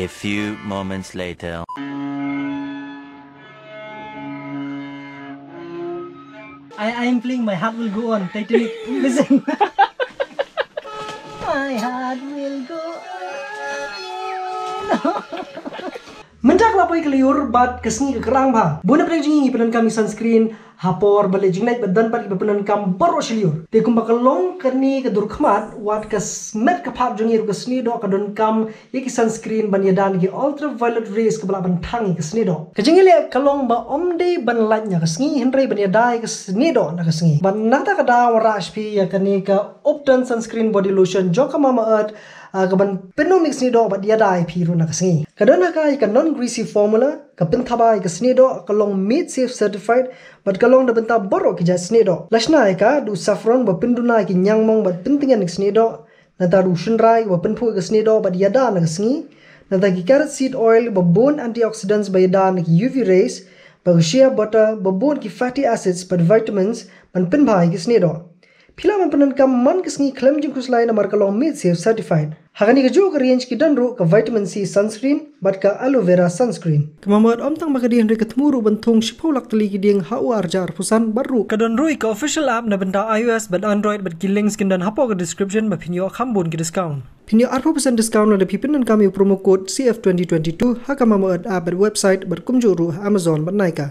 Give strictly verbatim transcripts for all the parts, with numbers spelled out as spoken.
A few moments later. I, I am playing My Heart Will Go On, Titanic. Listen. My heart will go on. Mynta ka la poi ka lyiur bad ka sngi ka kyrang bha. Bun na pdeng jong ngi ngi pyndonkam ïa sunscreen ha por ba leh jingleit bad don pat kiba pyndonkam baroh shi lyiur. Te kumba ka long kane ka dur khmat, wat ka smet ka phad jong ngi ruh ka snieh doh ka donkam ïa ki sunscreen ban ïada na ki ultraviolet rays kaba lah ban thang ïa ka snieh doh. Ka jingïaleh ka long ba ym dei ban lait na ka sngi hynrei ban ïada ïa ka snieh doh na ka sngi. Bad na kata ka daw ngan rah sha phi ïa kane ka Upton sunscreen body lotion jong ka Mamaearth, ah, ka ban pynum ïa ka snieh doh bad ïada ïa phi ruh na ka sngi. Ka don ha ka ïa ka non greasy formula, ka pynthaba ïa ka snieh doh, ka long Made Safe certified, bad ka long na bynta baroh ki jait snieh doh. La shna ïa ka da u saffron ba pynduna ïa ki ñiangmong bad pyntngen ïa ka snieh doh. Nangta da u shynrai ba pynphuh ïa ka snieh doh bad ïada na ka sngi. Nangta ki carrot seed oil ba bun antioxidants ba ïada na ki U V rays. Bad ka shea butter ba bun ki fatty acids bad vitamins ban pynbha ïa ka snieh doh. Phi lah ban pyndonkam man ka sngi khlem jingkhuslai namar ka long Made Safe certified. Ha kane kajuh ka range ki don ruh ka vitamin C sunscreen bad ka aloe vera sunscreen. Ka Mamaearth ym tang ba ka dei hynrei ka thmu ruh ban thung shiphew lak tylli ki dieng ha u ar hajar arphew san bad ruh ka don ruh ïa ka official app na bynta iOS bad Android bad ki links kin don hapoh ka description ba phin ïoh kham bun ki discount. Phin ïoh arphew percent discount lada phi pyndonkam ïa u promo code C F twenty twenty-two ha ka Mamaearth app bad website bad kumjuh ruh ha Amazon bad Nykaa.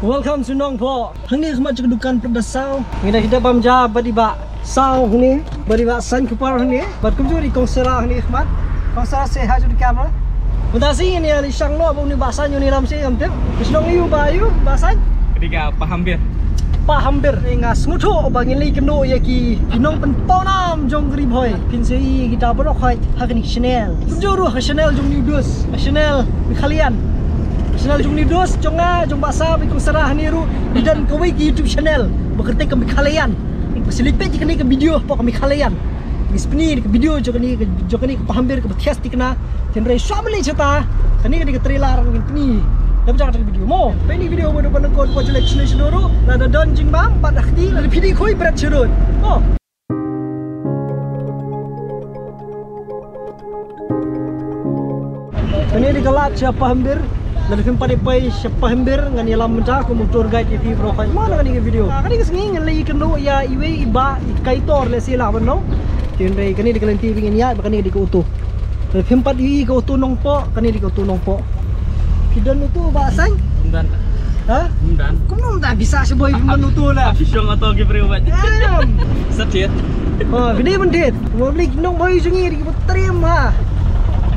Welcome to Nongpoh. Hangne khmat jong ka dukan pynda saw. Ngi da kita bam ja bad i Bah Saw hangne, bad i Bah Sain Kupar hangne, bad kumjuh i Kong Sera hangne khmat. Kong Sera, say hi to the camera. Mynta sngi ngi ïa leit shang noh bad une u Bah Sain, une lam shi ngam tip. Ka shnong aïu Bah, aïu Bah Sain? Ka dei ka Pahambir. Pahambir. Nga sngewthuh ba ngin leit kynduh ïa ki, ki nongpynpaw nam jong ka Ri Bhoi. Phin sa ïohi kita baroh khoit ha kane ka channel. Kumjuh ruh ka channel jong New Dos, ka channel Meghalayan. Ka channel jong New Dos, jong nga, jong Bah Saw, i Kong Sera hangne ruh, i don kawei ka YouTube channel ba kyrteng ka Meghalayan. Ba sa leit peit ïa kane ka video hapoh ka Meghalayan. Ngi sa pyni ka video jong kane ka, jong kane ka Pahambir kaba thiah thikna. Hynrei shuwa ban leit shata, kane ka dei ka trailer ba ngin pyni. Dep jaka ka video mo. Peit ïa kane ka video ba dei ban kut, poi sha leit sha sha ruh. Lada don jingbam bad ha kti, lada phi dei khuid bret sha ruh. Mo. Kane dei ka lad sha Pahambir. Lada phim pat ïa poi sha Pahambir ngan ïalam mynta kum u tour guide ïa phi baroh khoit mo na kane ka video. Kane ka sngi ngan leit kynduh ïa iwei i Bah, i Kaitor lehse lah ban long. Hynrei kane dei ka lynti ba ngin ïaid bad kane dei ka auto. Lada phim pat ïohi ka auto Nongpoh, kane dei ka auto Nongpoh. Phi don auto Bah Sain? Ym don. Ha? Ym don. Kumno ym don, phi sah shibun phim don auto la. Phi shong auto ki briew bad. Em. Sa thied. Oh, phi dei ban thied. Mo bli ki nongbhoi jong ngi dei kiba triem ha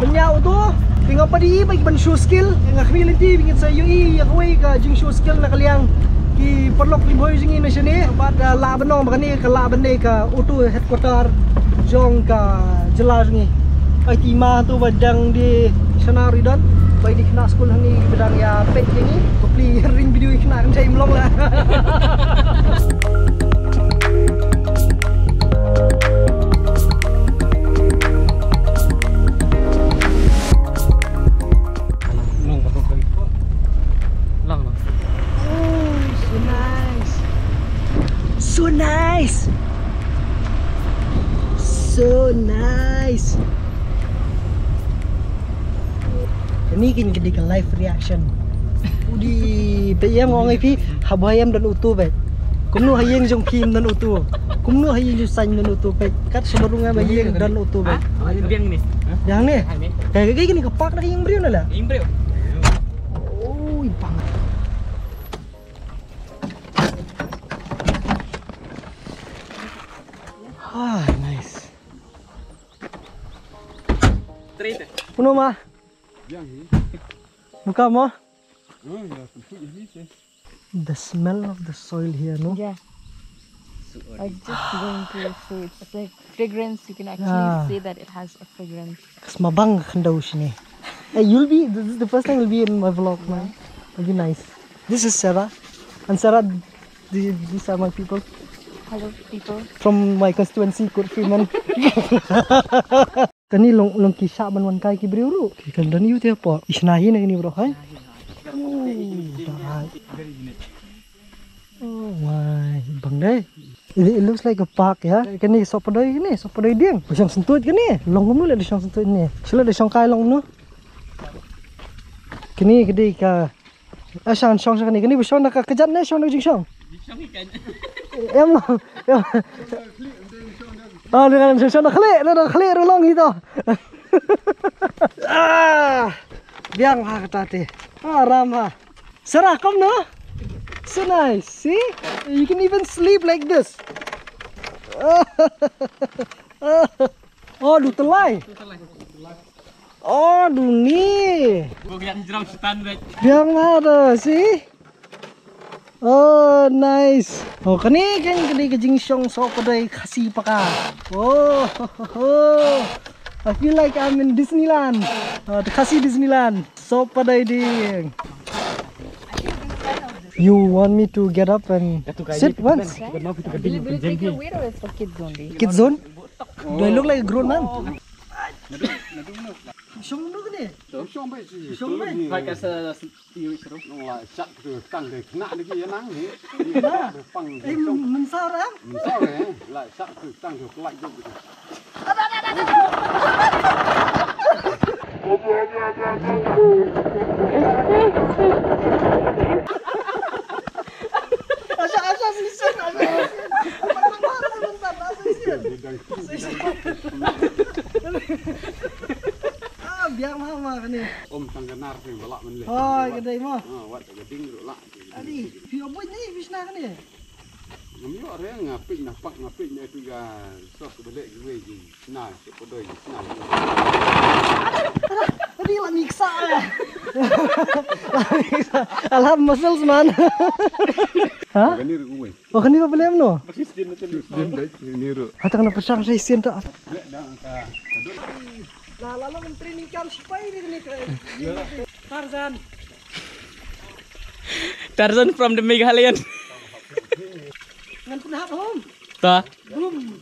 ban ïa auto. Te nga pat ïohi ba ki ban show skill. Nga khmih lynti ba ngin sa ïohi ïa kawei ka jingshow skill na ka liang ki paralok Ri Bhoi jong ngi na shane. Bad, ah, lah ban ong ba kane ka lah ban dei ka auto headquarter jong ka jylla jong ngi. Ai, te i ma to ba dang die shna ruh i don. Ba i dei khynnah skul hangne ba dang ïa peit ïa ngi. Ba plie ring video i khynnah kan jai mlong la. Long, long, long. Long, long. Oh, so nice. So nice. So nice. Kane keiñ ka dei ka live reaction. U dei, peit ïa nga ong ïa phi, ha Bhoi ym don auto beit. Kumno ha ïing jong phi ym don auto. Kumno ha ïing jong Sain ym don auto beit. Kat shaba rung ïa ma ïing don auto beit. Ha? Biang ni. Biang ni. Ka, ka, ka, kane ka park na ka ïing briew na la. Ïing briew. Oi, bang. Ah, nice. Straight. Kumno ma? Biang hi. Buka mo? Oh, yeah, put your feet in. The smell of the soil here, no? Yeah. I was just going to say it's like fragrance. You can actually, yeah, say that it has a fragrance. Ka sma bang ka khyndew shane. Hey, you'll be, this is the first time you'll be in my vlog, man. It'll be nice. This is Sarah. And Sarah, the-, these are my people. Hello, people. From my constituency, Court Freeman. Kane long, long ki shah ban wan kai ki briew ruh. Ki kan don ïa u te hapoh. I shna hi na kane bro, hai. Oh, da. Oh, wai, bang dei. It, it looks like a park, yeah. Kane sohpadoi kane, sohpadoi dieng. Shong sngewthuh kane. Long kumno leh da shong sngewthuh ne. Shu leh da shong kai long no. Kane ka dei ka. A shong shong shong kane. Kane ba shong na ka kjat ne shong na jingshong. Em long. Em. Ah, da shong na khlieh, da khlieh ruh long hi to. Ah. Biang ha kata te. Ah, ram ha. Sarah, come no. So nice. See? You can even sleep like this. Oh, du tylli. Oh, du ni. Gua kena jerang setan, bet. Biang ada, see? Oh, nice. Oh, kane kan kane ka jingshong sohpadoi Khasi paka. Oh, ho, ho, ho. I feel like I'm in Disneyland. Uh, the Khasi Disneyland. Sohpadoi dieng. You want me to get up and sit once? Will it, will it take your weight or it's for kids only? Kids zone? Do I look like a grown man? Shong no kane? Shong bai. Shong bai. Nong la shat ktu tang de kna de ki nang ni. Kna. Pang de. Eh, song. Mynsaw ram? Mynsaw eh. La shat ktu tang de kelak de. Asha, asha, sisen, asha, sisen. Asha, sisen. Ah, biang ma ma kane. Om tang ka nar sing balak men le. Hoi, ka dei mo. Ah, wat ka ding ruh lah. Adi, phi obuin ni, phi shna kane. Ngam ïoh re nga peit na pak nga peit na tu ga sok ka bele gi wei gi shna, sok ka doi gi shna. Adi la miksa. La miksa. I'll have muscles, man. Ha? Kane ruh wei. Oh, kane ba bele mno? Din dai ni ruh. Hata kana pyrshang sa sien ta. La, la long training camp sipai ni ni. Tarzan. Tarzan from the Meghalayan. Ngan pun hap home. Ta. Boom.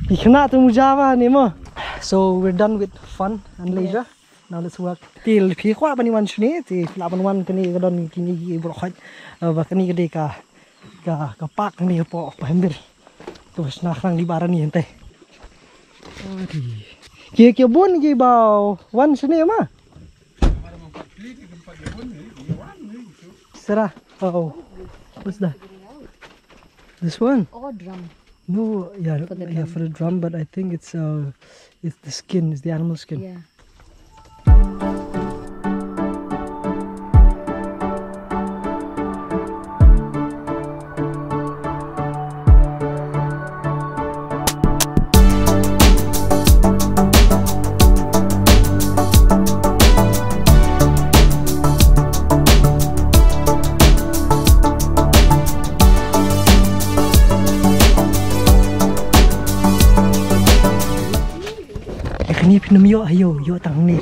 Ki khynnah tu muja ba ni mo. So we're done with fun and leisure. Now let's work. Te phi kwah ban wan shane, te lah ban wan kane ka don kine ki bor khot. Ba kane ka dei ka ka ka park kane ka po pa hembir. Ka shna khnang li barani hynte. Ki ki bun ki ba wan shane ma. Sarah. Oh. What's that? This one? Oh, drum. No, yeah, for the, yeah, drum. For the drum, but I think it's uh, it's the skin, it's the animal skin. Yeah. Kane phin ym ïoh, ayo, ïoh tang ne.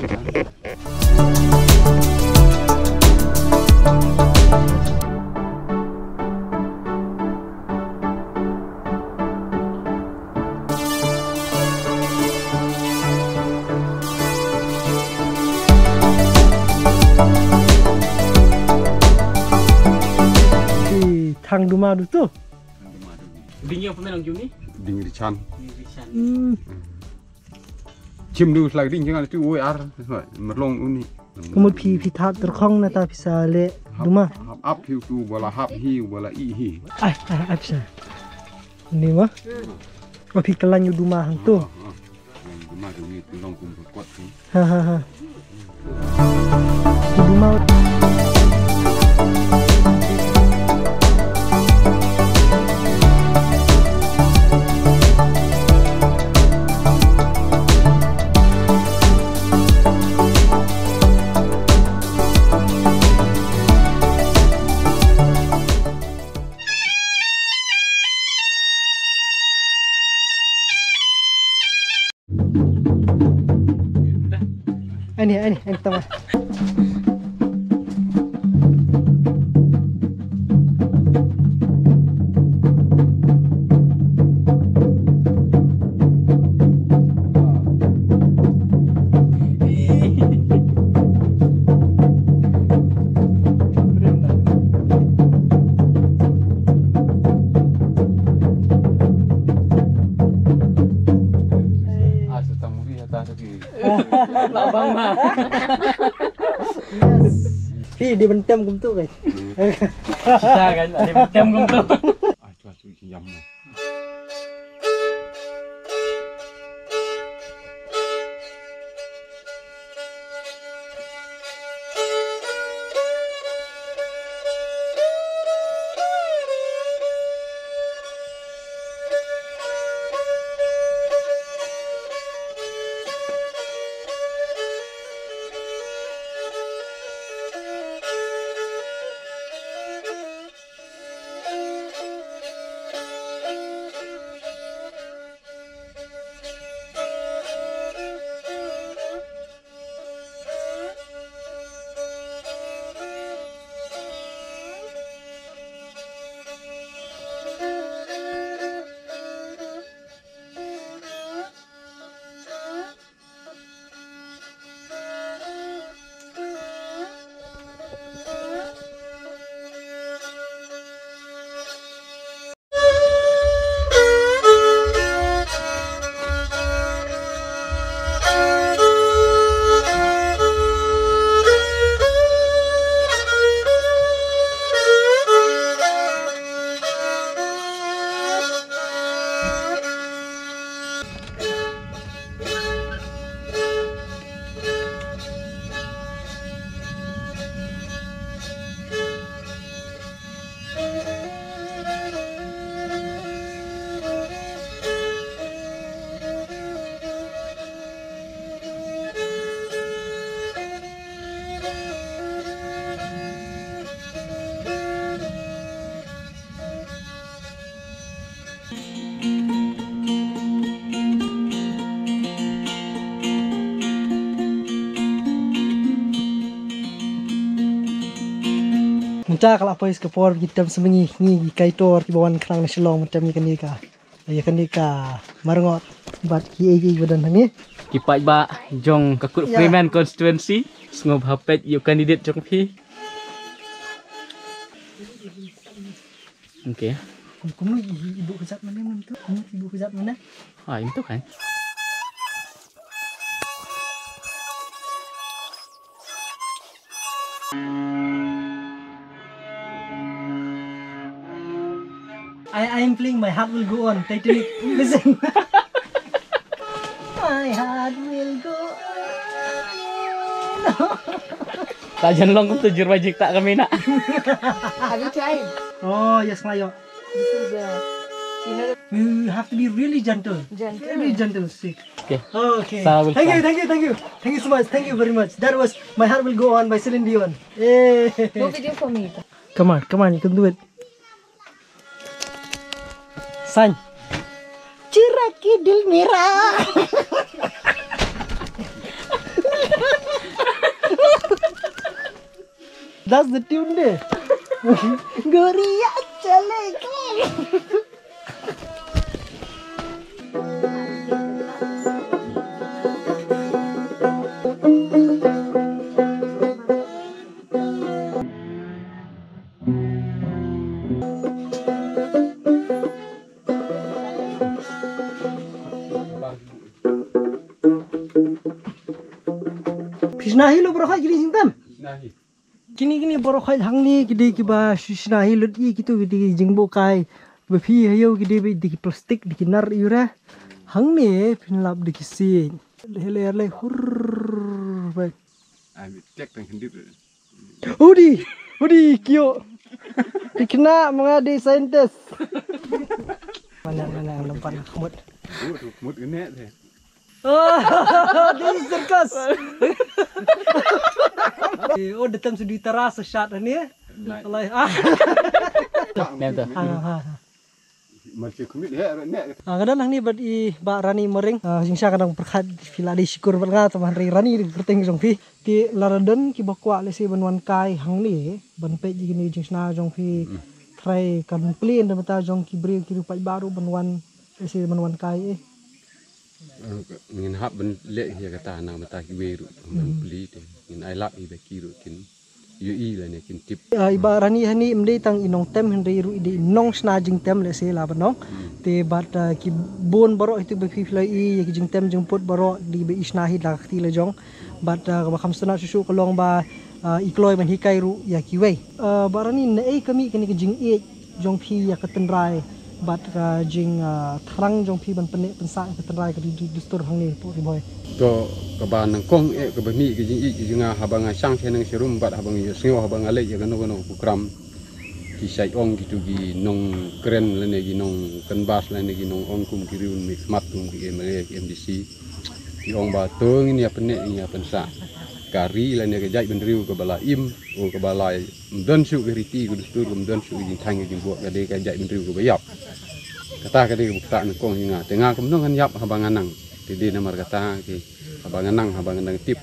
Thang duma du tu. Ding ïa pynlong juni? Ding richan. Ding richan. Hmm. Chim du slag ding jangan tu oi ar. Merlong uni. Kumut phi phi thap terkhong na ta phi sa le duma. Hap ap hi tu bala hap hi bala i hi. Ai ai ai sa. Ni ma. Ma phi kelan yu duma hang tu. Duma tu ni tu long kum kot tu. Ha ha ha. Duma. Ani, ani, ani, tama. Dei ban tem kumtu kan. Sa kan, dei ban tem kumtu. Ai, tu, tu, jam. Mynta ka la poi ka por ki tem sha ngi, ngi ki kaitor kiba wan khnang na Shillong ban tem ïa kane ka, ïa kane ka marngot bad kiei kiei ba don hangne. Ki paidbah jong ka Kut Freeman constituency, sngewbha peit ïa u candidate jong phi. Okay. Kum, kumno i, i, i buh kjat mane mynta? Kumno i buh kjat mane? Ah, itu kan. I, I am playing My Heart Will Go On, Titanic. Listen. My heart will go on. Ta jan long kumtu jur bajik ta ka mina. Have you tried? Oh, yes, Mayo. This is a, you know, you have to be really gentle. Gentle. Really gentle, sweet. Okay. Okay. Sa will try. Thank you, thank you, thank you. Thank you so much. Thank you very much. That was My Heart Will Go On by Celine Dion. Yay. No video for me. Come on, come on, you can do it. San. Chira ki dil mera. That's the tune de. Goria chale. Phi shna hi lo baroh khoit kine ki jingtem? Kine, kine baroh khoit hangne ki dei kiba shu shna hi lut ïa kito ki dei ki jingbuh kai. Ba phi ha ïew ki dei ba dei ki plastik dei ki nar ïura. Hangne phin lap dei ki sien. Hele hele hur. Bai. Ai, mi tek tang khyndiat. Udi, udi kio. Dei khynnah ma nga dei scientist. Mana, mana, nampak khmut. Oh, tu khmut kene deh. Oh, this is circus. Eh, oh, datam sudi taras shot ni. Alai. Ah. Nem tu. Ah, ah, ah. Malchi khmit he ne. Ah, ka don hangne bad i Bah Rani Maring. Ah, jingshisha ka dang pyrkhat phi la dei shukor bad nga, tang ba hynrei Rani dei ka kyrteng jong phi. Te lada don kiba kwah lehse ban wan kai hangne ban peit ïa kine ki jingshna jong phi. Hmm. Trai kan plie na bynta jong ki briew ki riew paidbah ruh ban wan, lehse ban wan kai eh. Ngin hap ban leh ïa kata na bynta kiwei ruh ban plie te. Ngin ai lap ïa ba ki ruh kin ïohi lane kin tip. Ah, i Bah Rani hangne ym dei tang i nongtem hynrei ruh i dei i nongshna jingtem lehse la ban ong. Hmm. Te bad, ah, ki bun baroh itu ba phi phi la ïohi ïa ki jingtem jingput baroh dei ba i shna hi da ka kti la jong. Bad, ah, kaba kham sngewtynnat shuh shuh ka long ba, Ah, i kloi ban hikai ruh ïa kiwei. Ah, Bah Rani, naei ka mih kane ka jingïeit jong phi ïa ka tynrai bad ka jing, ah, thrang jong phi ban pynneh pynsah ïa ka tynrai ka ri-, dustur hangne hapoh Ri Bhoi? To, kaba nyngkong eh kaba mih ka jingïeit ka jong nga haba nga shang shaneng sharum bad haba nga ïohsngew haba nga leit ïa kano kano ka program, ki shait ong kitu ki nongkren lane ki nongkynbas lane ki nongong kum ki riewmihkhmat kum ki M L A ki M D C. Ki ong ba to ngin ïa pynneh ngin ïa pynsah ka ri lane ka jaitbynriew kaba la im, o kaba la ym don shuh ka riti ka dustur, ym don shuh ka jingthang ka jingbuh, ka dei ka jaitbynriew kaba ïap. Kata ka dei kaba ktah nyngkong ïa nga. Te nga kumno ngan ïap haba nga nang. Te dei namar kata ki haba nga nang, haba nga nang tip,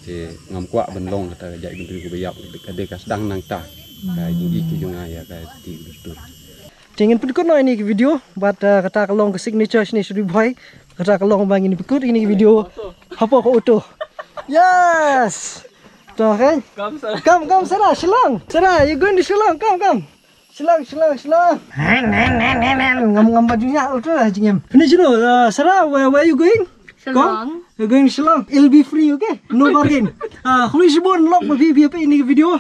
te ngam kwah ban long kata ka jaitbynriew kaba ïap, ka dei ka sdang nangta ka jingïeit ka jong nga ïa ka riti ka dustur. Te ngin pynkut noh ïa kane ka video bad, uh, kata ka long ka signature shane sha Ri Bhoi. Kata ka long ba ngin pynkut ïa kane ka video hapoh ka auto. Yes. To, okay. Come, Sarah. Come, come, Sarah, Shillong. Sarah, you going to Shillong? Come, come. Shillong, Shillong, Shillong. Ngam, ngam ba jingïa auto lah jingem. Finish, you know, uh, Sarah, where, where you going? Shillong. You're going Shillong. It'll be free, okay? No bargain. Uh, khublei shibun lok ba phi, phi, phi ïa kane ka video.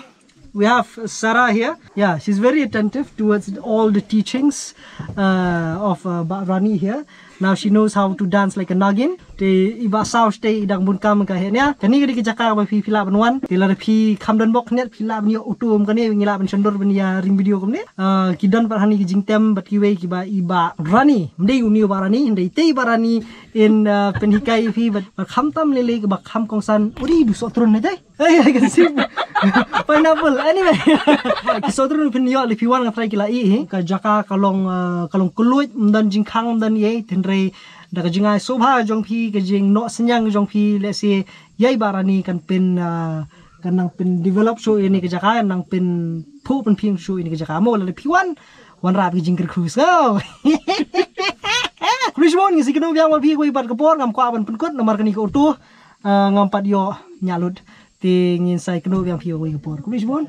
We have Sarah here. Yeah, she's very attentive towards all the teachings, uh, of, uh, Bah Rani here. Now she knows how to dance like a nagin. Te i Bah Saw shatei i dang bun kam ka heh nia. Kane ka dei ka jaka ba phi, phi lah ban wan. Te lada phi kham don bok khyndiat phi lah ban ïoh auto kum kane, ngi lah ban shon dur ban ïa ring video kumne. Ah, ki don pat hangne ki jingtem bad kiwei kiba i Bah Rani. Ym dei une u Bah Rani, ym dei te i Bah Rani in, ah, pynhikai ïa phi bad, bad khamtam lei lei kiba kham kongsan. Uri du soh trun ne te. Hey, I can see pineapple. Anyway, ki soh trun phin ïoh lei phi wan nga trai ki la ïohi. Ka jaka ka long, ah, ka long kylluid, ym don jingkhang, ym don ei, hynrei da ka jingai sngewbha jong phi, ka jingnoh synñiang jong phi, let's say, ïa i Bah Rani kan pyn, ah, kan nang pyn develop shuh ïa kane ka jaka, nang pynphuh pynphieng shuh ïa kane ka jaka. Mo lada phi wan, wanrah phi ka jingkyrkhu sngewbha. Khublei shibun, ngin sa ïakynduh biang bad phi kawei pat ka por, ngam kwah ban pynkut namar kane ka auto, ah, ngam pat ïoh ñiah lut. Te ngin sa ïakynduh biang phi kawei ka por. Khublei shibun.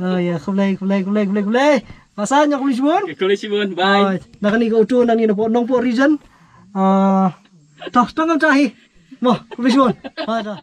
Oh ya, khublei, khublei, khublei, khublei, khublei. Bah Saw, khublei shibun. Khublei shibun, bye. Ah, na kane ka auto nangne na Nongpoh region. Ah, to, to ngam ta hi. Mo, khublei shibun. Ah, to.